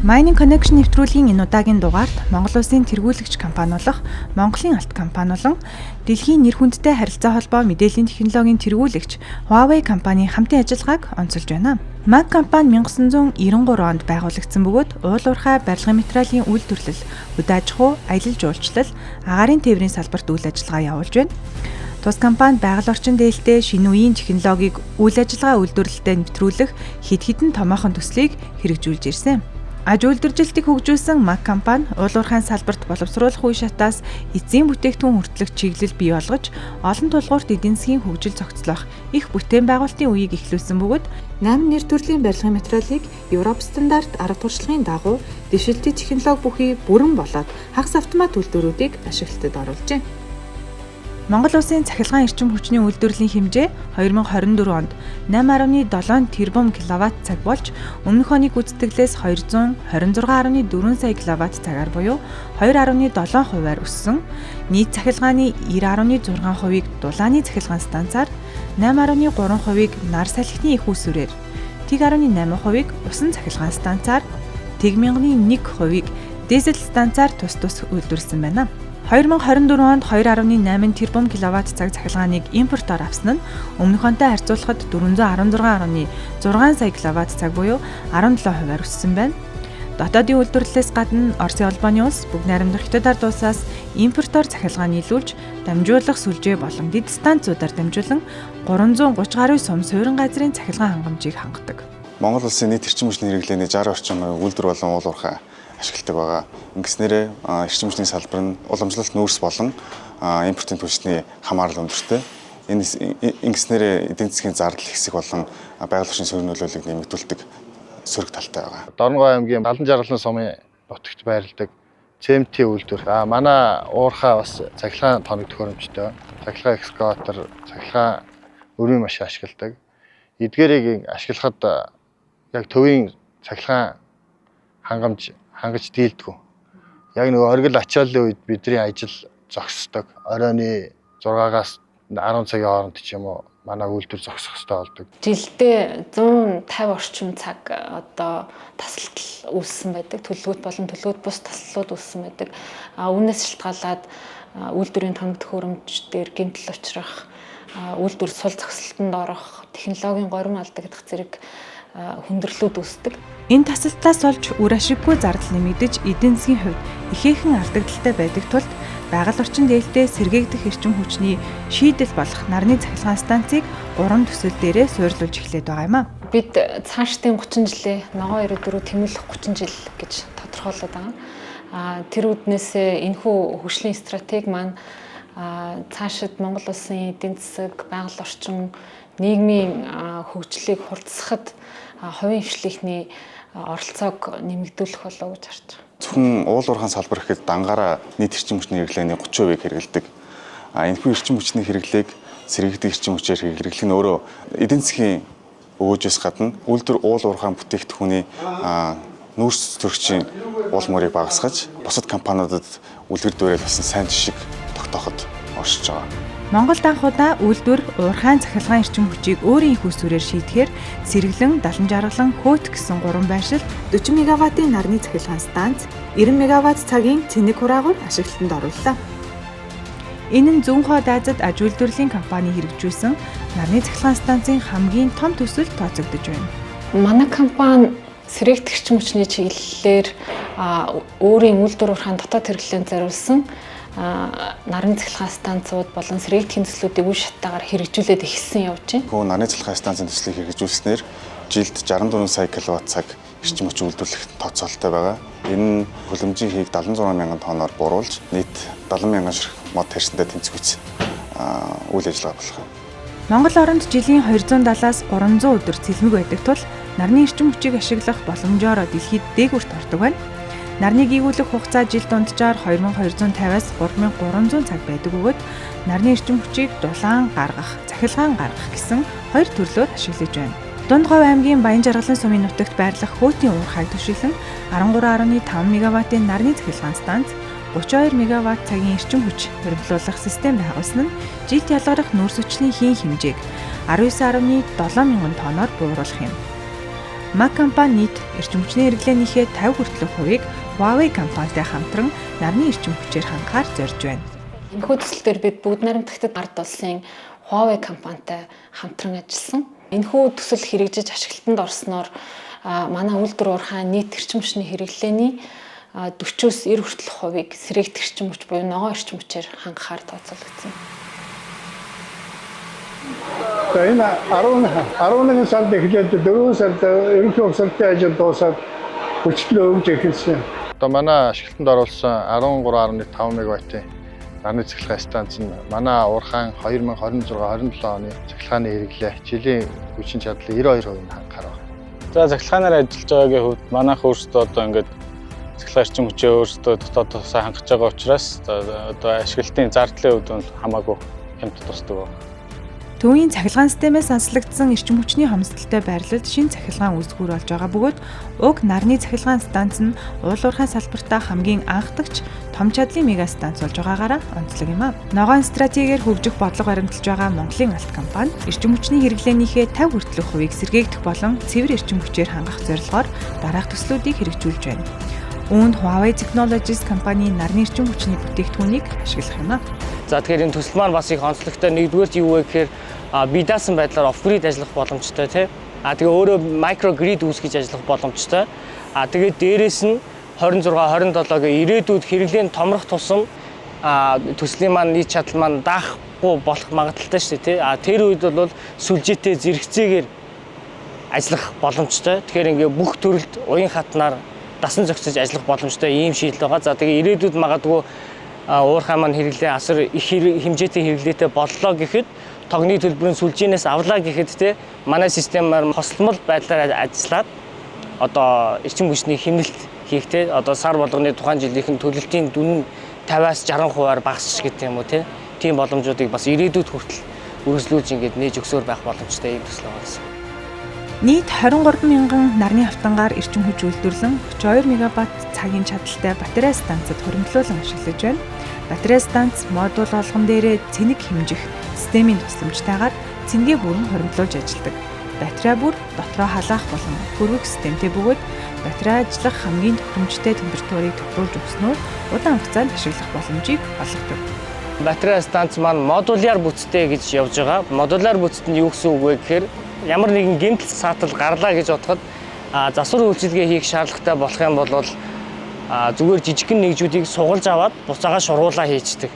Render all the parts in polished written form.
Mining Connection нэвтрүүлгийн энэ удаагийн дугаарт Монгол Улсын тэргүүлэгч компани болох Монголын алт компани болон дэлхийн нэр хүндтэй харилцаа холбоо мэдээллийн технологийн тэргүүлэгч Huawei компанийн хамтын ажиллагааг онцолж байна. MAG компани 1993 онд байгуулагдсан бөгөөд уул уурхай барилгын материалын үйлдвэрлэл, хөдөө аж ахуй, аялал жуулчлал, агаарын тээврийн салбарт үйл ажиллагаа явуулж байна. Тус компани байгаль орчин дээлтэй шинэ үеийн технологиг үйл ажиллагаа үйлдвэрлэлтэд нэвтрүүлэх хэд хэдэн томоохон төслийг хэрэгжүүлж ирсэн. Аж үйлдвэржилтийг хөгжүүлсэн MAG компани уул уурхайн салбарт боловсруулах үе шатаас эзэн бүтээгдэхүүн хүртэлх чиглэл бий болгож олон тулгуурт эдийн засгийн хөгжил зохицлох их бүтээн байгуулалтын үеийг эхлүүлсэн бөгөөд 8 нэр төрлийн барилгын материалыг Европ стандарт арга туршлагын дагуу дэвшилтийн технологи бүхий бүрэн болоод хагас автомат үйлдвэрүүдийг ашиглалтад оруулжээ. Монгол Улсын цахилгаан эрчим хүчний үйлдвэрлэлийн хэмжээ 2024 онд 8.7 тэрбум киловатт цаг болж өмнөх оны гүйцэтгэлээс 226.4 сая киловатт цагаар буюу 2.7 хувиар өссөн. Нийт цахилгааны 90.6 хувийг дулааны цахилгаан станцаар, 8.3 хувийг нар салхины их үүсвэрээр, 1.8 хувийг усан цахилгаан станцаар, 1001 хувийг дизель станцаар тус тус үйлдвэрлэсэн байна. 2024 онд 2.8 тэрбум киловатт цаг цахилгааныг импортоор авсан нь өмнөх онтой харьцуулахад 416.6 сая киловатт цаг буюу 17 хувиар өссөн байна. Дотоодын үйлдвэрлэлээс гадна Оросын Холбооны улс, Бүгд Найрамдах Хятад ард улсаас импортоор цахилгаан нийлүүлж дамжуулах сүлжээ болон дэд станцуудаар дамжуулан 330 гаруй сум суурин газрын цахилгаан хангамжийг хангадаг. Монгол улсын нийт эрчим хүчний хэрэглээний 60 орчим үйлдвэр болон уул уурхай ашигладаг байгаа. Ингэснээрээ эрчим хүчний салбар нь уламжлалт нүүрс болон импортын түлшний хамаарал өндөртэй. Энэ ингэснээрээ эдийн засгийн зардал хэсэг болон байгаль орчны сөрөг нөлөөллийг нэмэгдүүлдэг сөрөг талтай байгаа. Дорногов аймгийн Далан жаргалан сумын нутагт байрладаг ЦМТ үйлдвэр. Манай уурхай бас цахилгаан тоног төхөөрөмжтэй. Цахилгаан экскаватор, цахилгаан өрийн машин ашигладаг. Эдгээрийг ашиглахад яг төвийн цахилгаан хангамж хангаж дийлдэггүй. Яг нөгөө оргил ачааллын үед бидний ажил зогсдог. Оройн 6-аас 10 цагийн хооронд ч юм уу манай үйлдвэр зогсох ёстой болдог. Жилдээ 150 орчим цаг одоо тасалдал үүссэн байдаг. Төлөвлөгөөт болон төлөвлөгөөт бус таслалууд үүссэн байдаг. Үүнээс шалтгаалаад үйлдвэрийн тоног төхөөрөмж дээр гэмтэл учрах, үйлдвэр сул зогсолтонд орох, технологийн горим алдагдах зэрэг хүндрэлүүд үүсдэг. Энэ тасалдлаас олж үр ашиггүй зардал нэмэгдэж эдийн засгийн хувьд ихээхэн алдагдaltaй байдаг тулд байгаль орчин дээлтэй сэргээгдэх эрчим хүчний шийдэл болох нарны цахилгаан станцыг 3 төсөл дээрээ суйрлуулж эхлээд байгаа юм а. Бид цаашдын 30 жилээ ногоо 94 тэмүүлэх 30 жил гэж тодорхойлоод байгаа. Тэр үднээсээ энэхүү хөгжлийн стратеги маань цаашид Монгол улсын эдийн засаг, байгаль орчин, нийгмийн хөгжлийг хурдсахад хувийн хвшлийнхний оролцоог нэмэгдүүлэх болов уу гэж харж байгаа. Зөвхөн уул уурхайн салбар гэхэд дангаараа нийт эрчим хүчний хэрэглээний 30%-ийг хэрэглэдэг. Энэхүү эрчим хүчний хэрэглээг сэргийгдэх эрчим хүчээр хэрэглэх нь өөрөө эдийн засгийн өгөөжөөс гадна үйлдвэр уул уурхайн бүтээгдэхүүний нүүрс төрөгчийн уул мөрийг багасгаж бусад компаниудад үлгэр дуурайл болсон сайн жишг тогтооход оршиж байгаа. Монголд анх удаа үйлдвэр уурхайн цахилгаан эрчим хүчийг өөрийн их усүрээр шийдэхээр Сэргэлэн, Далан жаргалан, Хөөт гэсэн 3 байршилд 40 мегаваттын нарны цахилгаан станц, 90 мегаватт цагийн цэнэг хураагуур ашиглалтанд орууллаа. Энэ нь Зүүн Хойд Азид аж үйлдвэрлэлийн компани хэрэгжүүлсэн нарны цахилгаан станцын хамгийн том төсөл тооцогдож байна. Манай компани сэргээгдэх эрчим хүчний чиглэлээр өөрийн үйлдвэр уурхайн дотоод хэрэглээнд зориулсан нарны цахилгаан станцууд болон сэргээгдэхийн төслүүдийг үе шаттайгаар хэрэгжүүлээд эхэлсэн явж байна. Хөө нарны цахилгаан станцын төслийг хэрэгжүүлснээр жилд 64 сая киловатт цаг эрчим хүч үйлдвэрлэх тооцоололтой байгаа. Энэ нь хөлөмжийн хийг 76 мянган тонноор бууруулж нийт 70 мянган ширхэг мод тарьсантай тэнцвүүц үйл ажиллагаа болох юм. Монгол оронд жилийн 270-аас 300 өдөр цэлмэг байдаг тул нарны эрчим хүчийг ашиглах боломжоор дэлхийд дээгүүрт ордог байна. Нарны гийгүүлэх хугацаа жил дунджаар 2250-аас 3300 цаг байдаг бөгөөд нарны эрчим хүчийг дулаан гаргах, цахилгаан гаргах гэсэн хоёр төрлөөр ашиглаж байна. Дунд Говь аймгийн Баян жаргалан сумын нутагт байрлах Хөөтийн уурхайг төшиглэн 13.5 мегаваттын нарны цахилгаан станц, 32 мегаватт цагийн эрчим хүч хуримтлуулах систем байгуулсан нь жилд ялгарах нүүрс хүчний хийн хэмжээг 19.7 мянган тонноор бууруулах юм. МАГ компани нийт эрчим хүчний хэрэглээнийхээ 50 хүртэлх хувийг Huawei компанитай хамтран нарны эрчим хүчээр хангахаар зорж байна. Энэхүү төсөл дээр бид Бүгд Найрамдах Хятад ард улсын Huawei компанитай хамтран ажилласан. Энэхүү төсөл хэрэгжиж ашиглалтанд орсноор манай үйлдвэр уурхайн нийт эрчим хүчний хэрэглээний 40-оос 90 хүртэлх хувийг сэргээгдэх эрчим хүч буюу ногоон эрчим хүчээр хангахаар тооцоологдсон. За, энэ 10 11 сард эхлээд 4 сард ерөнхий угсралтын ажил дуусаад хүчтэй өгж эхэлсэн. Одоо манай ашиглалтанд оруулсан 13.5 мегаваттын нарны цахилгаан станц нь манай уурхайн 2026 27 оны цахилгааны хэрэглээ жилийн хүчин чадлын 92% нь хангахаар байна. За, цахилгаанаар ажиллаж байгаагийн хувьд манайх өөрсдөө одоо ингээд цахилгаан эрчим хүчээ өөрсдөө дотоодоосоо хангаж байгаа учраас одоо ашиглалтын зардлын хувьд бол хамаагүй хямд тусдаг байна. Төвийн цахилгаан системээс онцлогдсон эрчим хүчний хомсдолтой байрлалд шинэ цахилгаан үйлдвэр болж байгаа бөгөөд уг нарны цахилгаан станц нь уул уурхайн салбартаа хамгийн анхдагч том чадлын мега станц болж байгаагаараа онцлог юм а. Ногоон стратегиэр хөгжих бодлого баримталж байгаа Монголын алт компани эрчим хүчний хэрэглээнийхээ 50 хүртэлх хувийг сэргээгдэх болон цэвэр эрчим хүчээр хангах зорилгоор дараах төслүүдийг хэрэгжүүлж байна. Үүнд Huawei Technologies компани нарны эрчим хүчний бүтээгдэхүүнийг ашиглах юм а. За, тэгэхээр энэ төсөл маань бас их онцлогтой. Нэгдүгээр юу вэ гэхээр бие даасан байдлаар off grid ажиллах боломжтой, тий. А тэгээ өөрөө micro grid үүсгэж ажиллах боломжтой. А тэгээд дээрэс нь 26 27 гэ ирээдүйд хэрэглээний томрох тусам төслийн маань нийт чадал маань даахгүй болох магадлалтай шүү дээ, тий. А тэр үед бол сүлжээтэй зэрэгцээгээр ажиллах боломжтой. Тэгэхээр ингээ бүх төрөлд уян хатнаар дасан зохицож ажиллах боломжтой ийм шийдэл байгаа. За, тэгээ ирээдүйд магадгүй уурхай маань хэрэглээ асар их хэмжээтэй хэрэглээтэй боллоо гэхэд, тогны төлбөрийн сүлжээнээс авлаа гэхэд, те, манай системээр хосломол байдлаар ажиллаад одоо эрчим хүчний хэмнэлт хийх, те, одоо сар болгоны тухайн жилийнхэн төлөлтийн дүн нь 50-аас 60%-аар багасч гэдэг юм уу, те, тийм боломжуудыг бас ирээдүйд хүртэл үргэлжлүүлж ингээд нээж өгсөөр байх боломжтой ийм төсөл байгаа гэсэн. Нийт 23 мянган нарны хавтангаар эрчим хүч үйлдвэрлэн 32 мегаватт цагийн чадалтай батарей станцад хуримтлуулан ашиглаж байна. Батарей станц модуль болгон дээрээ цэнэг хэмжих системийн тусламжтайгаар цэнгээ бүрэн хуримтлуулж ажилладаг. Батарей бүр дотроо халаах болон хөрвөх системтэй бөгөөд батарей ажиллах хамгийн тохиромжтой температурыг тохируулж өгснөөр удаан хугацаанд ашиглах боломжийг олгодог. Батарей станц маань модуляр бүтцтэй гэж явж байгаа. Модуляр бүтцэд нь юу гэсэн үг вэ гэхээр ямар нэгэн гэмтэл саатал гарлаа гэж бодоход засвар үйлчилгээ хийх шаардлагатай болох юм бол зүгээр жижигхэн нэгжүүдийг сугалж аваад буцаага шургуулаа хийчдэг.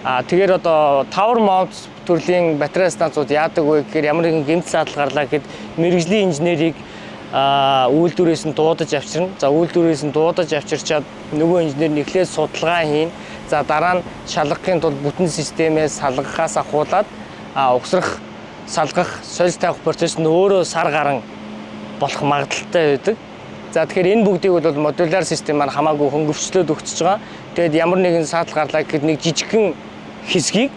Тэгэхээр одоо tower mount төрлийн батарей станцууд яадаг вэ гэхээр ямар нэгэн гэмтэл саатал гарлаа гэхэд мэргэжлийн инженерийг үйлдвэрээс нь дуудаж авчирна. За, үйлдвэрээс нь дуудаж авчирчаад нөгөө инженер нь эхлээд судалгаа хийн. За, дараа нь шалгахын тулд бүтэн системээ салгахаас ахуулаад угсрах, салгах, сольж тавих процесс нь өөрөө сар гарan болох магадлалтай байдаг. За, тэгэхээр энэ бүгдийг бол модуляр систем маань хамаагүй хөнгөвчлөөд өгчөж байгаа. Тэгээд ямар нэгэн саатал гарлаа гэхэд нэг жижигхэн хэсгийг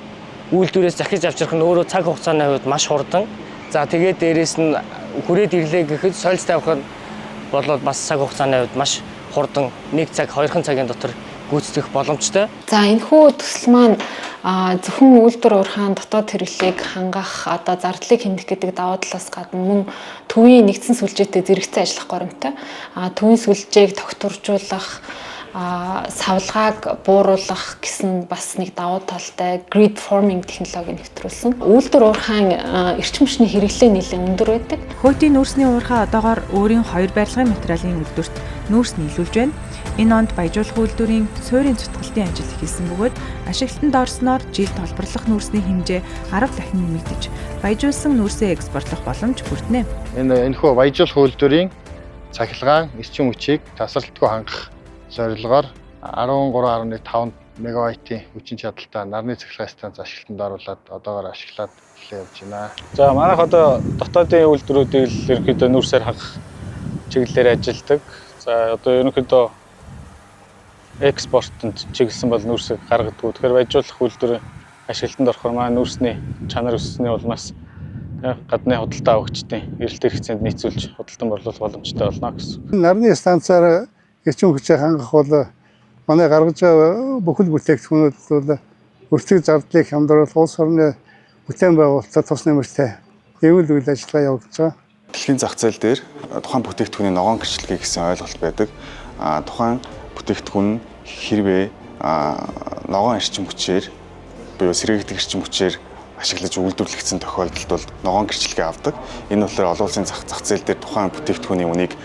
үйлдвэрээс захиж авчрах нь өөрөө цаг хугацааны хувьд маш хурдан. За, тэгээд дээрэс нь хүрээд ирлээ гэхэд сольж тавих нь болоод бас цаг хугацааны хувьд маш хурдан, 1 цаг, 2 цагийн дотор гүйцэтгэх боломжтой. За, энэхүү төсөл маань зөвхөн үйлдвэр уурхайн дотоод хэрэглээг хангах, одоо зардлыг хэмнэх гэдэг давуу талаас гадна мөн төвийн нэгдсэн сүлжээтэй зэрэгцэн ажиллах горимтой. Төвийн сүлжээг тогтворжуулах, савлгааг бууруулах гэсэн бас нэг давуу талтай grid forming технологи нэвтрүүлсэн. Үйлдвэр уурхайн эрчим хүчний хэрэглээ нэлээд өндөр байдаг. Хөөтийн нүүрсний уурхай одоогоор өөрийн хоёр барилгын материалын үйлдвэрт нүүрс нийлүүлж байна. Энэ онд баяжуулах үйлдвэрийн суурийн цутгалтын ажил эхэлсэн бөгөөд ашиглалтанд орсноор жилд олборлох нүүрсний хэмжээ 10 дахин нэмэгдэж, баяжуулсан нүүрсээ экспортлох боломж бүрднэ. Энэ энэхүү баяжуулах үйлдвэрийн цахилгаан эрчим хүчийг тасралтгүй хангах зорилгоор 13.5 мегаваттын хүчин чадалтай нарны цахилгаан станц ашиглалтанд оруулаад одоогоор ашиглаад эхлээ явж байна. За, манайх одоо дотоодын үйлдвэрүүдийг л ерөнхийдөө нүүрсээр хангах чиглэлээр ажилладаг. За, одоо ерөнхийдөө экспортод чиглэсэн бол нүүрсийг гаргадаг. Тэгэхээр баяжуулах үйлдвэр ашиглалтанд орохоор маань нүүрсний чанар өссөний улмаас гадны худалдаа авагчдын эрэлт хэрэгцээнд нийцүүлж худалдан борлуулах боломжтой болно гэсэн. Нарны станцаар эрчим хүчээ хангах бол манай гаргаж байгаа бүхэл бүтээгдэхүүнүүд бол өртөг зардлыг хямдруулах, улс орны бүтээн байгуулалтад тус нэмэртэй ийм л үйл ажиллагаа явагдаж байгаа. Дэлхийн зах зээл дээр тухайн бүтээгдэхүүний ногоон гэрчлэгээ гэсэн ойлголт байдаг. Тухайн бүтээгдэхүүн нь хэрвээ ногоон эрчим хүчээр буюу сэргээгдэх эрчим хүчээр ашиглаж үйлдвэрлэгдсэн тохиолдолд бол ногоон гэрчлэгээ авдаг. Энэ болохоор олон улсын зах зээл дээр тухайн бүтээгдэхүүний үнийг,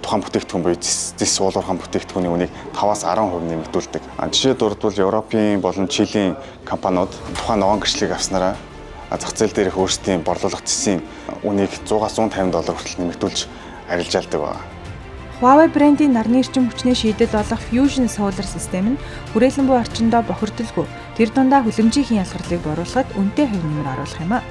тухайн бүтээгдэхүүн буюу зэс уулуурхаан бүтээгдэхүүний үнийг 5-аас 10% нэмэгдүүлдэг. Жишээ дурдвал Европын болон Чилийн компаниуд тухайн ногоон гэрчлэгийг авснараа зах зээл дээрх өөрсдийн борлуулах зэсийн үнийг 100-аас 150 доллар хүртэл нэмэгдүүлж арилжаалдаг байна. Huawei брендийн нарны эрчим хүчний шийдэл болох Fusion Solar систем нь хүрээлэн буй орчиндөө бохирдолгүй, тэр дундаа хүлэмжийн ялгарлыг бууруулахад үнэтэй хувь нэмэр оруулах юм а.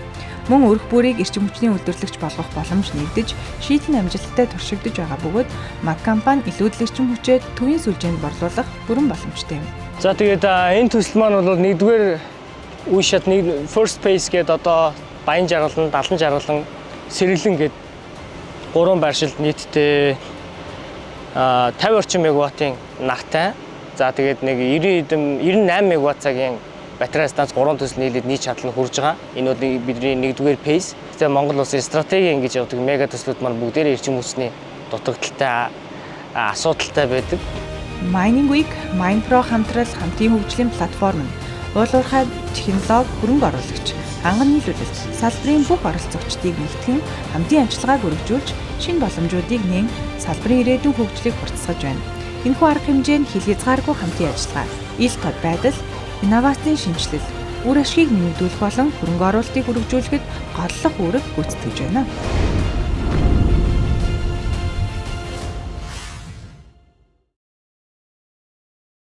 Мөн өрх бүрийг эрчим хүчний үйлдвэрлэгч болгох боломж нэгдэж, шийдэл нь амжилттай туршигдаж байгаа бөгөөд МАГ компани илүүдэл эрчим хүчээ төвийн сүлжээнд борлуулах бүрэн боломжтой юм. За, тэгээд энэ төсөл маань бол нэгдүгээр үе шат, нэг first phase гэдэг одоо Баян Жаргалан, Далан Жаргалан, Сэргэлэн гээд гурван байршилд нийтдээ 50 орчим мегаваттын нартай. За, тэгээд нэг 90 хэдэн 98 мегаватт цагийн батарей станц гурван төсөл нийлээд нийт чадал нь хүрж байгаа. Энэ бол бидний нэгдүгээр phase. Тэгээ Монгол улсын стратеги ингэж явдаг мега төслүүд маань бүгдээрээ эрчим хүчний дутагдалтай, асуудалтай байдаг. Mining Week, Mindpro хамтрал хамтын хөгжлийн платформ нь уулуурхай технологи, хөрөнгө оруулагч, ханган нийлүүлэлт, салбарын бүх оролцогчдыг нэгтгэн, хамтын ажиллагааг өргөжүүлж, шинэ боломжуудыг нээн салбарын ирээдүйн хөгжлийг хурцсгаж байна. Энэхүү арга хэмжээ нь хил хязгааргүй хамтын ажиллагаа, ил тод байдал, инновацийн шинэчлэл, үр ашгийг нэмэгдүүлэх болон хөрөнгө оруулалтыг өргөжүүлэхэд голлох үүрэг гүйцэтгэж байна.